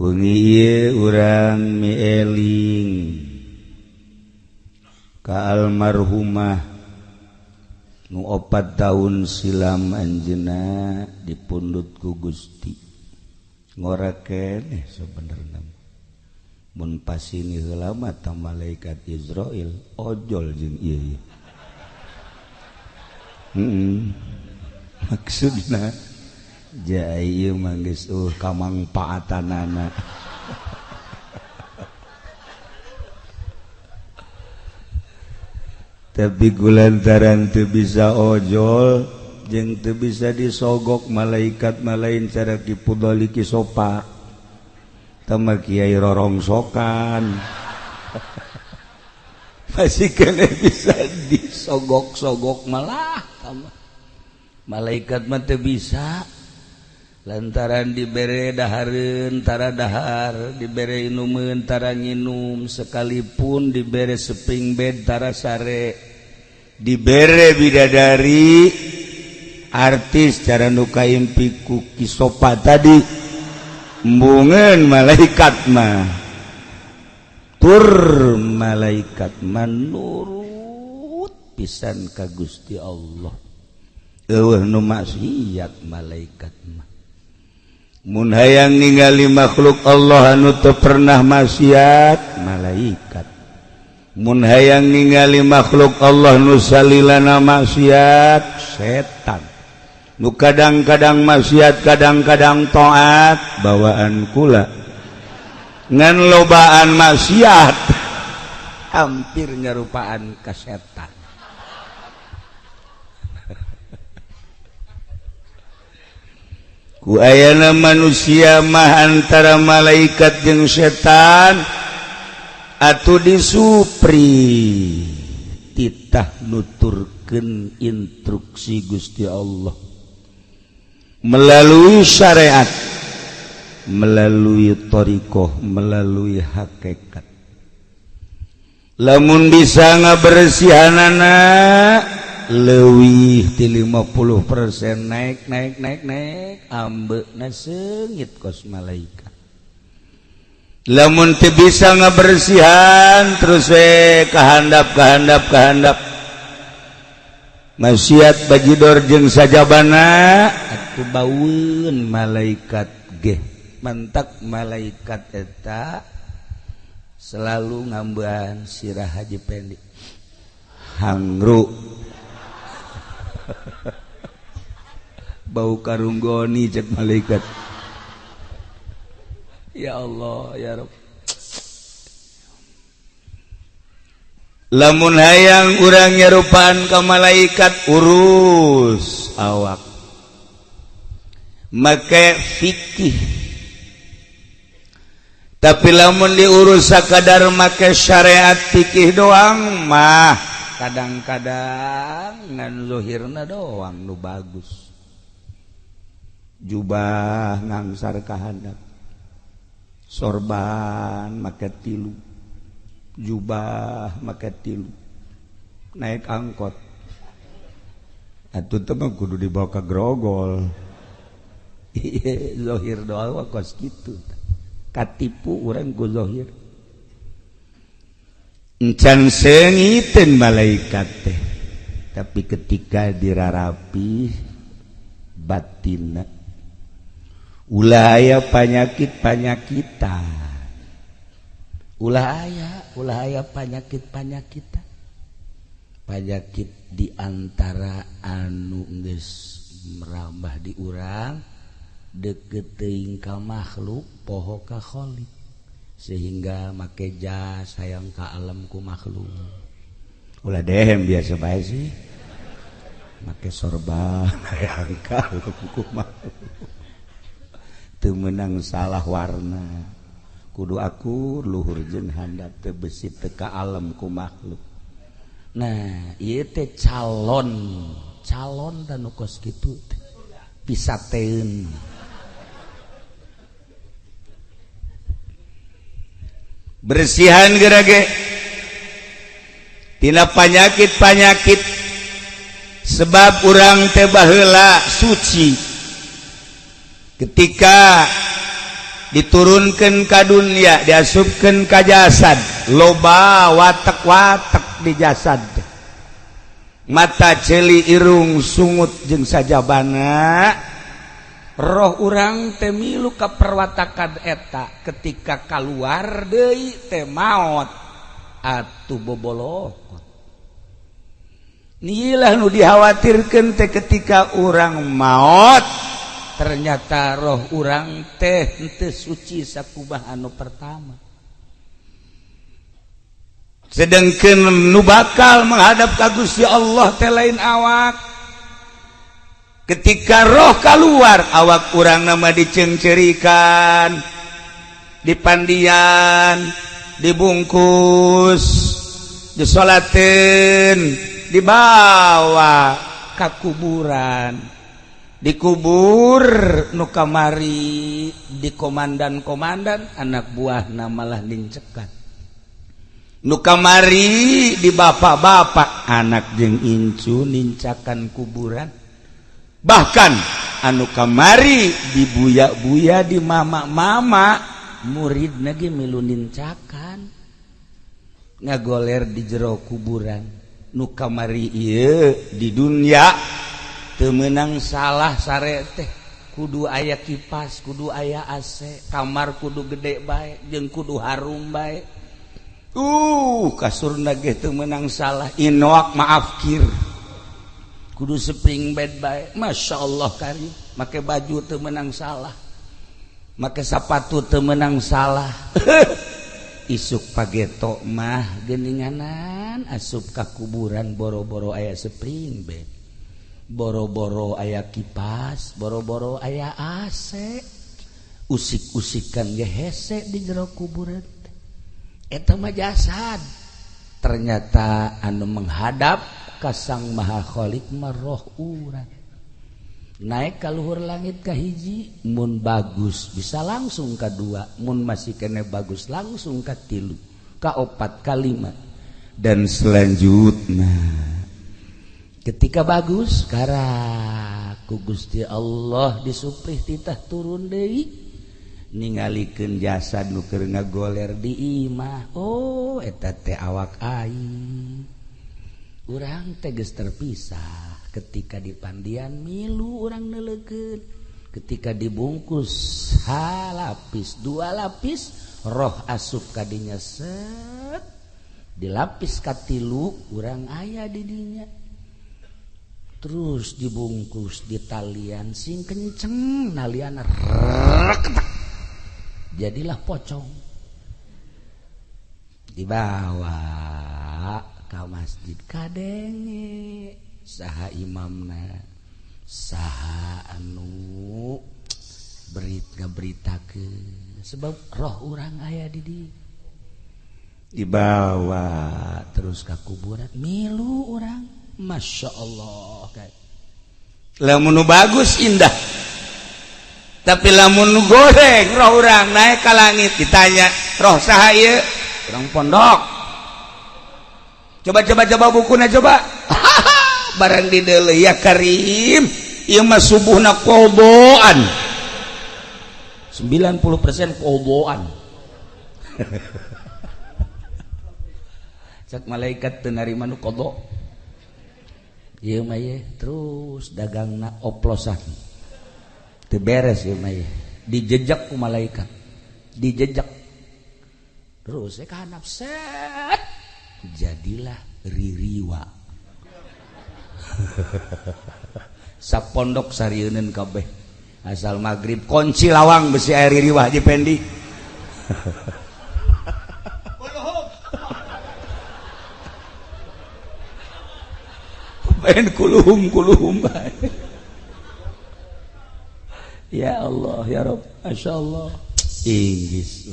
Wengi ieu urang mieling ka almarhumah nu 4 tahun silam anjeunna dipundhut ku Gusti. Ngora keneh sebenarnya mun pasini heula mah ta malaikat Izrail ojol jeung ieu. Maksudna ja ieu mah geus kamangpaatanana. Tapi kulantaran teu bisa ojol jeung teu bisa disogok malaikat malain cara Ki Pudoli Ki Sopa tama kiai rorongsokan. Masih kena bisa disogok-sogok malah tama malaikat mah teu bisa lantaran dibere dahareun tara dahar, dibere inumeun tara nginum, sekalipun dibere seping bed tara sare, dibere bidadari artis cara nu kaimpi ku Ki Sopa tadi embungeun malaikat mah tur malaikat manurut pisan ka Gusti Allah. Eueuh nu maksiat malaikat mah. Mun hayang ningali makhluk Allah anu teu pernah maksiat malaikat, mun hayang ningali makhluk Allah nu salilana maksiat setan, nu kadang-kadang maksiat kadang-kadang taat bawaan kula ngan lobaan maksiat hampir nyarupaan ka setan. Ku ayana manusia mah antara malaikat jeung setan atuh disupri titah nuturkeun instruksi Gusti Allah melalui syariat, melalui thariqah, melalui hakikat. Lamun bisa ngabersihanana leuwih ti 50% naik naik naik naik ambeuna seungit kos malaikat. Lamun teu bisa ngabersihan terus we kahandap kahandap kahandap maksiat bajidor jeung sajabana atuh baueun malaikat ge. Mantak malaikat eta selalu ngambean sirah Haji Pendi hangru bau karunggoni cek malaikat. Ya Allah ya Rabb. Lamun hayang urang nyarupaan ka malaikat urus awak make fikih. Tapi lamun diurus sakadar make syariat fikih doang mah kadang-kadang ngan zuhirna doang nu bagus. Jubah ngangsar ka handap, sorban make tilu, jubah make tilu, naik angkot atuh teh mah kudu dibawa ka grogol. Zohir doang kos kitu, katipu urang ku zohir. Encan seungiteun malaikat teh, tapi ketika dirarapi batinna ulah aya panyakit-panyakitan, ulah aya panyakit-panyakitan, panyakit di antara anu geus merambah di urang deket teuing ka makhluk poho ka khalik, sehingga make jas hayang ka alam ku makhluk. Ulah dehem biasa bae sih make sorban hayang ka alam ku makhluk, teu meunang salah warna, kudu akur luhur jeung handap teu besi teu ka alam ku makhluk. Nah ieu teh calon calon dan nu kos kitu teh pisateun. Bersihan gerage tina panyakit-panyakit, sebab urang teh baheula suci ketika Diturunkan ka dunia, diasupkan ka jasad, loba watek-watek di jasad, mata, ceuli, irung, sungut jeung sajabana. Roh urang teh milu ka perwatakan eta. Ketika keluar deui teh maot atuh bobolokot. Inilah nu dikhawatirkan teh, ketika urang maot ternyata roh urang teh henteu suci sakumaha anu pertama. Sedangkan nu bakal menghadap ka Gusti Allah teh lain awak. Ketika roh keluar, awak urang nama dicengcerikan, dipandian, dibungkus, disolatin, dibawa ke kuburan, dikubur. Nu kamari di komandan-komandan, anak buah malah nincekan. Nu kamari di bapak-bapak, anak jeung incu nincakan kuburan. Bahkan anu kamari di buya-buya, di mama-mama, murid lagi milu nincakan, ngagoler di jero kuburan. Nu kamari ieu di dunia teu meunang salah, sare teh kudu aya kipas, kudu aya AC, kamar kudu gede bae jeung kudu harum bae. Kasurna ge teu meunang salah, inoak maaf kir, kudu spring bed bae. Masya Allah kari, make baju teu meunang salah, make sapatu teu meunang salah. Isuk pageto mah geninganan asup ka kuburan, boro-boro aya spring bed, boro-boro aya kipas, boro-boro aya AC, usik-usikan ge hese di jero kuburan. Eta mah jasad. Ternyata anu menghadap ka Sang Maha Khalik mah roh urang. Naik ka luhur langit ka hiji, mun bagus bisa langsung ka dua, mun masih kene bagus langsung ka tilu, ka opat, ka lima, dan selanjutnya. Ketika bagus, karak ku Gusti Allah disuprih titah turun deui, ningalikeun jasad nu keur ngagoler di imah. Oh, eta teh awak aing. Urang teh geus terpisah. Ketika dipandian milu urang neuleukeun, ketika dibungkus halapis dua lapis, roh asup kadinya, set dilapis katilu, urang aya di dinya. Terus dibungkus di talian sing kenceng, nalian jadilah pocong, dibawa ke masjid, kadenge saha imamna, saha anu berit ngaberitakeun, sebab roh urang aya di dibawa terus ke kuburan, milu urang. Masya Allah, lamun bagus indah, tapi lamun goreng, roh urang naik ke langit, ditanya, "Roh saha ieu?" "Urang pondok." "Coba, coba, coba bukuna, coba." Barang di deuleu, ya Karim, ieu mah subuhna qodoan, 90% qodoan. Cek malaikat, "Teu narima nu qodho ieu mah ye." Terus dagangna oplosan, teu beres ieu mah ye. Dijejak ku malaikat, dijejak terus ka handap, set jadilah ririwa. Sapondok sarieuneun kabeh, asal maghrib kunci lawang, besi aya ririwa Haji Pendi. Pengen kuluhum kuluhum bae. Ya Allah, ya Rob, Masya Allah. Inggris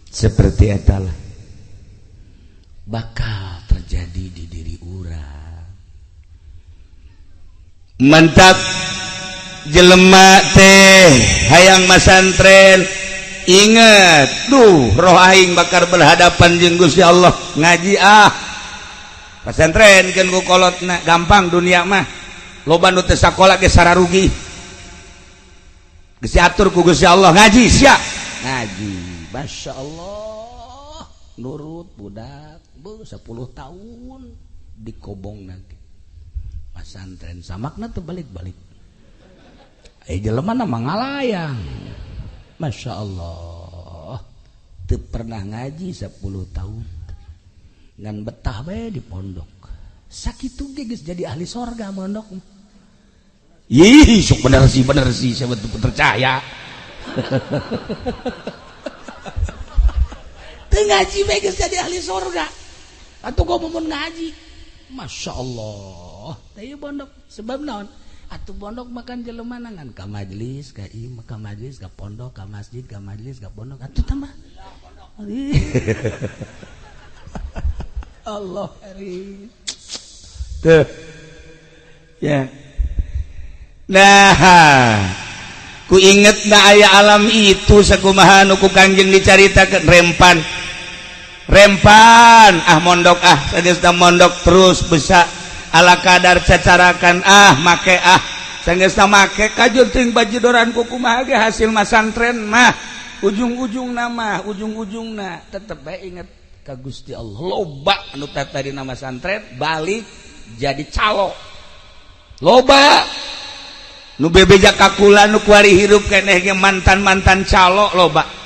seperti etalah bakal terjadi di diri urang. Mantap jelema teh hayang masantren, inget duh, roh aing bakal berhadapan jeung Gusti Allah. Ngaji ah, pasantren kan ku kolotna, gampang dunia mah, loba nu teu sakola ge sararugi. Geus diatur ku Gusti Allah ngaji sia. Ngaji. Masya Allah. Nurut budak bu 10 tahun dikobong nanti. Pasantren samakna teu balik-balik. Jelema na ngalayang. Masya Allah. Teu pernah ngaji 10 tahun. Ngan betah bae di pondok. Sakitu ge geus jadi ahli sorga mondok. Ih, sok bener sih, saya betul percaya. Teu ngaji bae geus jadi ahli sorga. Atuh gua mun ngaji. Masya Allah. Teh ieu pondok sebab naon? Atuh pondok makan jelema ngan ka majelis, ka ieu, ka majelis, ka pondok, ka masjid, ka majelis, ka pondok. Atuh tambah. Allah karim. Tuh. Ya. Nah, ku inget na aya alam itu sakumaha nu ku Kangjeng dicaritakeun rempan. Rempan ah mondok ah sageusna mondok terus bisa ala kadar cacarakan ah make ah sageusna make kajur teuing bajidoran ku kumaha ge hasil masantren mah ujung-ujungna mah ujung-ujungna tetep bae inget ka Gusti Allah. Loba anu tadi nama santren balik jadi calo. Loba nu bebeja kakula nu kuari hirup keneh ge mantan-mantan calo loba.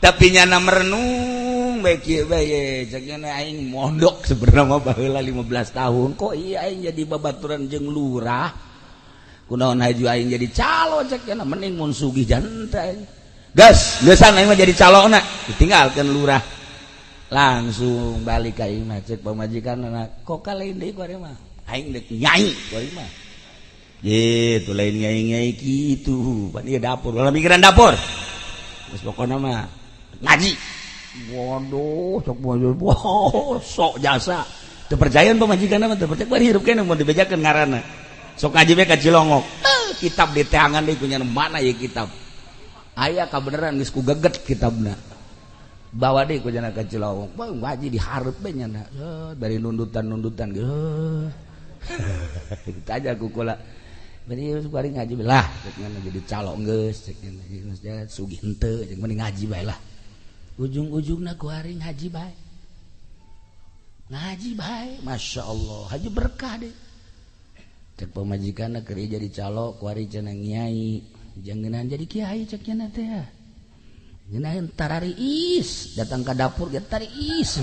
Tapi nyana merenung bae kieu bae cek nyana aing mondok sebenarnya mah baheula 15 tahun kok iya aing jadi babaturan jeung lurah. Kunaon haju aing jadi calo cek nyana mending mun sugih janta aing. Gas, geusan aing mah jadi calona ditinggalkeun lurah. Langsung balik ka imah cek pamajikan kok kalain deui ku ari mah aing deuk nyai ku ari mah gitu lain nyai-nyai kitu pan ieu dapur ulah mikiran dapur geus pokona mah ngaji waduh sok wow, sok jasa teu percayaan pamajikan mah teu percaya bari hirup keneh mun dibejakeun ngaranna sok ngaji we ka Cilongok kitab di teangan deui kunyana mana ieu kitab aya kabeneran geus ku geget kitabna bawa deh ku jana ka Cilongok bang ngaji dihareup bae nyana dari nundutan-nundutan gitu kita aja ku kula bari bari ngaji lah cek nyana jadi calo geus cek nyana geus sugih henteu cek mending ngaji bae lah ujung-ujungna ku hari ngaji bae Masya Allah haji berkah deh cek pamajikanna keur jadi calo ku hari cenah nyai jangenan jadi kiai cek nyana teh ngenahin tarariis datang ke dapur ge tariis.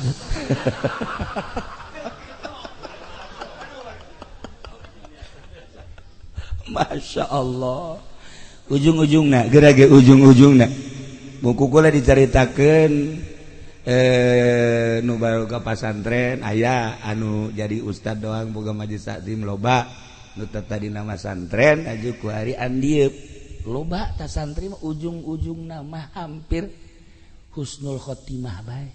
Masya Allah ujung-ujungna geura ge ujung-ujungna buku kula dicaritakeun nu baru ka pasantren aya anu jadi ustad doang boga majelis taklim loba nu tadi nama santren aju ku hari andieup loba ta santri mah ujung-ujungna mah hampir husnul khotimah bae.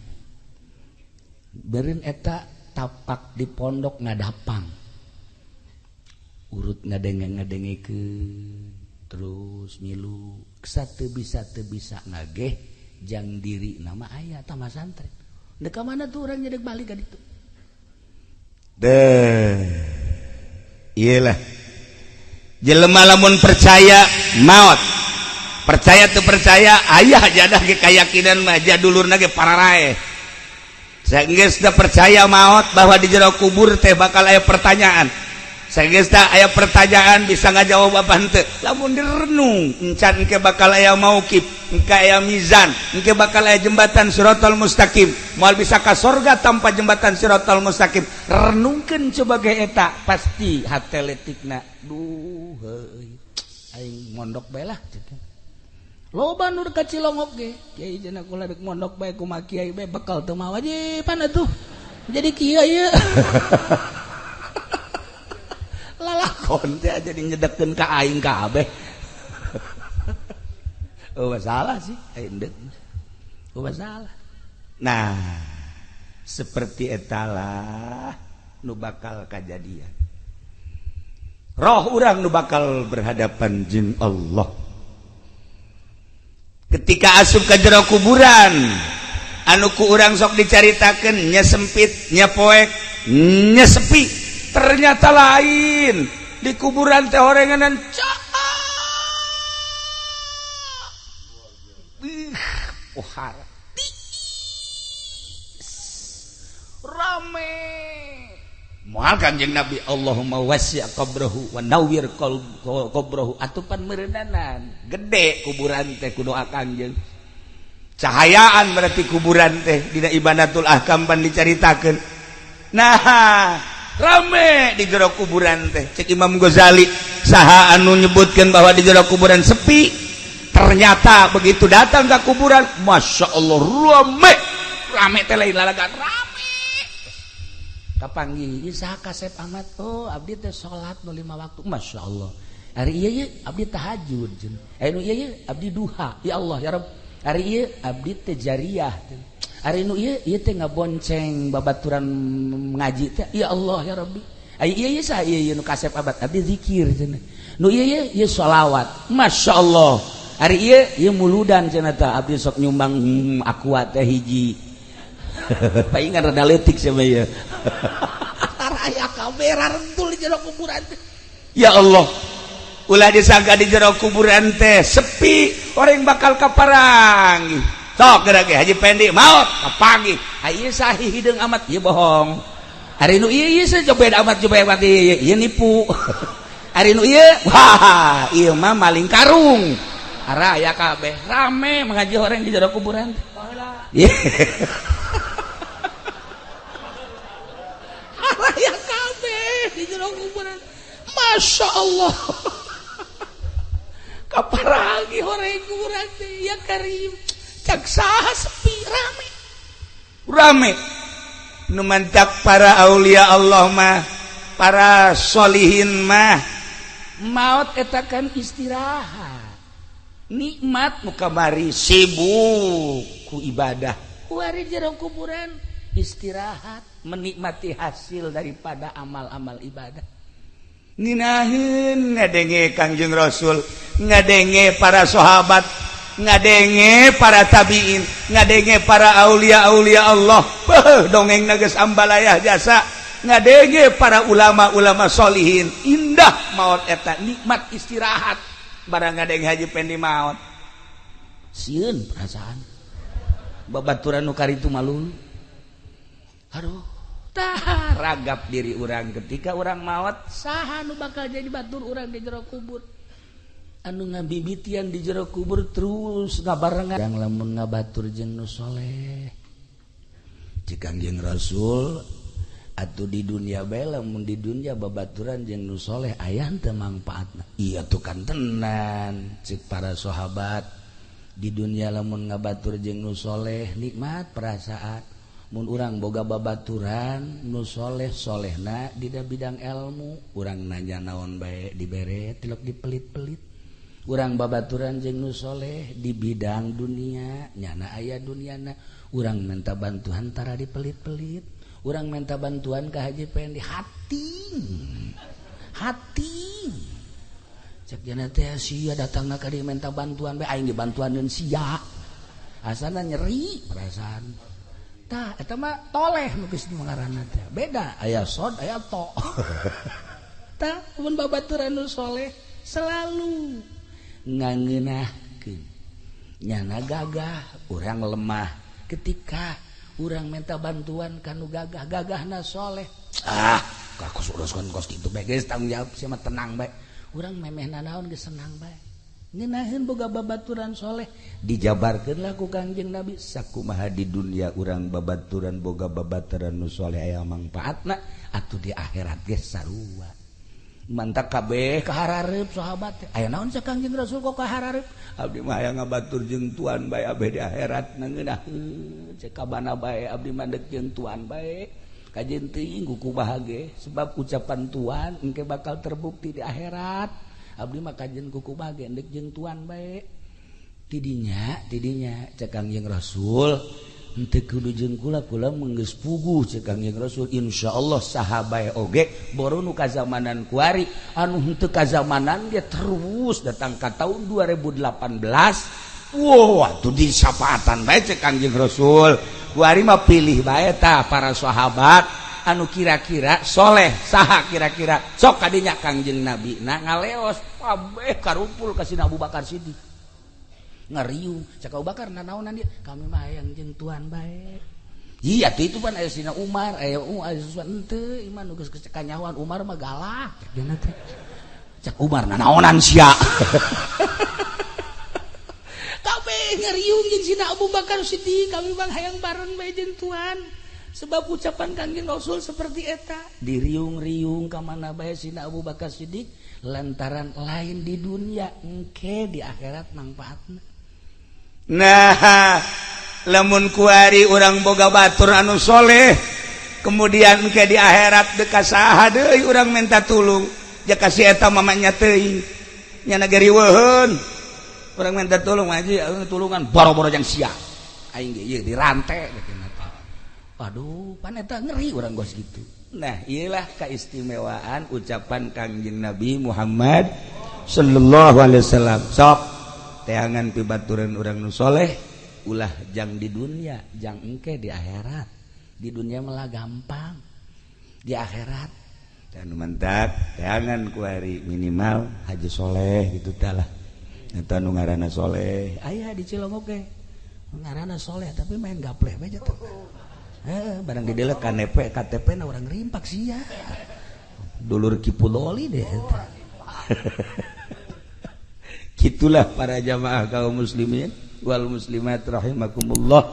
Beureun eta tapak di pondok ngadapang. Urut ngadenge-ngadengekeun terus milu teu bisa ngageh jang diri nama aya tah santri. Deuk ka mana tuh urang nyedek balik ka ditu. Deh. Iyalah. Jelema lamun percaya maut percaya teu percaya ayah jadah ge kayakinan mah jadulurna ge pararae. Sageus da percaya maut bahwa di jero kubur teh bakal aya pertanyaan. Sageus da aya pertanyaan bisa ngajawab apa henteu. Lamun direnung encan engke bakal aya mauqif, engke aya mizan, engke bakal aya jembatan siratal mustaqim. Moal bisa ka sorga tanpa jembatan siratal mustaqim. Renungkeun coba ge eta pasti hate letikna. Duh heuy aing mondok bae lah loba nu ka Cilongok ge kiai cenah kula deuk mondok bae kumaha kiai bae bekal teu mawa wajiban atuh jadi kieu ieu lalakon teh jadi nyedekeun ka aing kabeh. Oh masalah sih aing deuk oh masalah. Nah seperti etalah nu bakal kajadian roh urang nu bakal berhadapan jeung Allah ketika asup ka jero kuburan anu ku urang sok dicaritakeun nya sempit nya poek nya sepi ternyata lain di kuburan teh orenganan Pohara rame moal Kanjeng Nabi Allahumma wasi' qabrahu wa nawwir qabrahu atupan meureunana gede kuburan teh ku doa Kanjeng cahayaan berarti kuburan teh dina Ibanatul Ahkam pan dicaritakeun. Nah rame di jero kuburan teh. Cek Imam Ghazali, saha anu nyebutkeun bahwa di jero kuburan sepi, ternyata begitu datang ke kuburan, Masya Allah, rame rame teh lain lalagan, rame kapanggih. Saha kasep amat? Oh, abdi teh salat nu 5 waktu. Masya Allah. Ari ieu ye abdi tahajud cenah. Anu ieu ye abdi duha. Ya Allah ya Rabb. Ari ieu abdi teh jariyah. Ari nu ieu ieu teh ngabonceng babaturan ngaji teh. Ya Allah ya Rabbi. Ari ieu ye saha ieu nu kasep amat? Abdi zikir cenah. Nu ieu ye ieu sholawat. Masya Allah. Ari ieu ieu muludan cenah tah, abdi sok nyumbang aqua teh hiji. Palingan rada leutik sama ieu. Aya kamera rentul di jero kuburan teh. Ya Allah. Ulah disangka di jero kuburan teh sepi, orang bakal kaparangi. Sok geura ge Haji Pendi maot kapanggih. Ieu sahi hideung amat, ieu bohong. Ari nu ieu ieu jobed amat, jobed amat ieu ieu nipu. Ari nu ieu wah ieu mah maling karung. Araya kabeh rame mengaji orang di jero kuburan teh. Araya kabeh di jero kuburan. Masya Allah. Kaparagi orang kuburan teh ya Karim. Cak saha sepi, rame. Rame. Nu mantak para aulia Allah mah, para solihin mah maut eta kan istirahat. Nikmat nu kamari sibuk ku ibadah. Kuari jero kuburan istirahat, menikmati hasil daripada amal-amal ibadah. Nginaheun ngadenge Kangjeng Rasul, ngadenge para sahabat, ngadenge para tabiin, ngadenge para aulia-aulia Allah. Beuh, dongeng geus ambalayah jasa. Ngadenge para ulama-ulama solihin. Indah maut eta, nikmat istirahat. Barang ngadenge Haji Pendi maut. Sieun perasaan. Babaturan nu karitu malu. Aduh, tah ragap diri urang ketika urang maut, saha nu bakal jadi batur urang di jero kubur? Anu ngabibitian di jero kubur terus ngabarengan yang lamun ngabatur jeung nu soleh. Cek Kangjeng Rasul atuh di dunia bae, lamun di dunia babaturan jeung nu soleh aya teu mangpaatna? Iya tuh kan tenan. Cek para sahabat, di dunia lamun ngabatur jeung nu soleh nikmat perasaan. Mun urang boga babaturan nu soleh, solehna di bidang ilmu, urang nanya naon bae dibere, tilok dipelit-pelit. Urang babaturan jeung nu soleh di bidang dunia, nyana aya duniana, urang minta bantuan tara dipelit-pelit. Urang minta bantuan ka Haji Pendi hati hati cek jana teh sia datangna ka dieu minta bantuan bae, aing dibantuaneun sia, asana nyeri perasaan. Tah eta mah toleh nu geus ngaranna teh beda, aya sod aya to. Tah mun babaturan nu soleh selalu ngangeunahkeun, nyana gagah, urang lemah. Ketika urang minta bantuan kanu gagah, gagahna soleh, ah kos uruskeun kos kitu bae geus tanggung jawab sia mah, tenang bae. Urang memeh nanaon geus senang bae. Ngeunaheun boga babaturan soleh. Dijabarkeun lah ku Kangjeng Nabi sakumaha di dunia urang babaturan boga babaturan nu soleh aya mangpaatna, atuh di akhirat ge sarua. Mantak kabeh kaharareup sahabat teh. Aya naon sa Kangjeng Rasul kok kaharareup? Abdi mah hayang ngabatur jeung tuan bae abeh di akhirat, ngeunaheun cek kabana bae abdi mah deuk jeung tuan bae. Kajeun teuing ku bahagia sebab ucapan tuan engke bakal terbukti di akhirat. Abdi mah kajeun kuku bahagia deuk jeung tuan bae. Tidinya tidinya cek Kangjeng Rasul henteu kudu jeung kula, kula mah geus puguh. Cek Kangjeng Rasul, insyaallah saha bae oge boru nu kazamanan kuari, anu henteu kazamanan ge terus datang ka tahun 2018. Wow, atuh disapaatan bae. Cek Kangjeng Rasul kuari mah pilih bae tah para sahabat anu kira-kira soleh saha kira-kira, sok kadinya. Kangjeng Nabi nah ngaleos, kabeh karumpul ka Abu Bakar Siddiq. Ngariung cak Abu Bakar, "Nanaonan dia? Kami mah hayang jeung tuan bae." Iya tuh, itu pan aya Sina Umar, aya aya henteu iman nu geus kanyahoan Umar mah galak cek dina teh. Cak Umar, "Nanaonan sia?" Kabeh ngariung jeung Sina Abu Bakar Siddiq, "Kami bang hayang bareng bae jeung tuan." Sebab ucapan Kangjeng Rasul seperti eta. Diriung-riung ka mana bae Sina Abu Bakar Siddiq lantaran lain di dunia, engke di akhirat manfaatna. Nah, lamun kuari urang boga batur anu soleh, kemudian ke di akhirat deka saha deui urang minta tulung? Jaka si eta mamanya teuing nya nagariweuheun. Urang minta tulung aja, tulungan boro-boro jang sia, aing ge ieu dirante gitu. Waduh, pan eta ngeri urang gos gitu. Nah, iyalah keistimewaan ucapan Kangjeng Nabi Muhammad sallallahu alaihi wasallam. Sok teangan pibaturan urang nu soleh, ulah jang di dunia, jang engke di akhirat. Di dunia malah gampang, di akhirat. Dan mantap teangan kuari minimal haji soleh gitu talah. Eta nu ngaranna soleh. Aya di Cilongok ge ngaranna soleh, tapi main gapleh bae teh. Eh, barang didelek KTP, KTP na urang rimpak sia. Dulur Kipudoli deh eta. Gitulah para jamaah kaum muslimin wal muslimat rahimakumullah.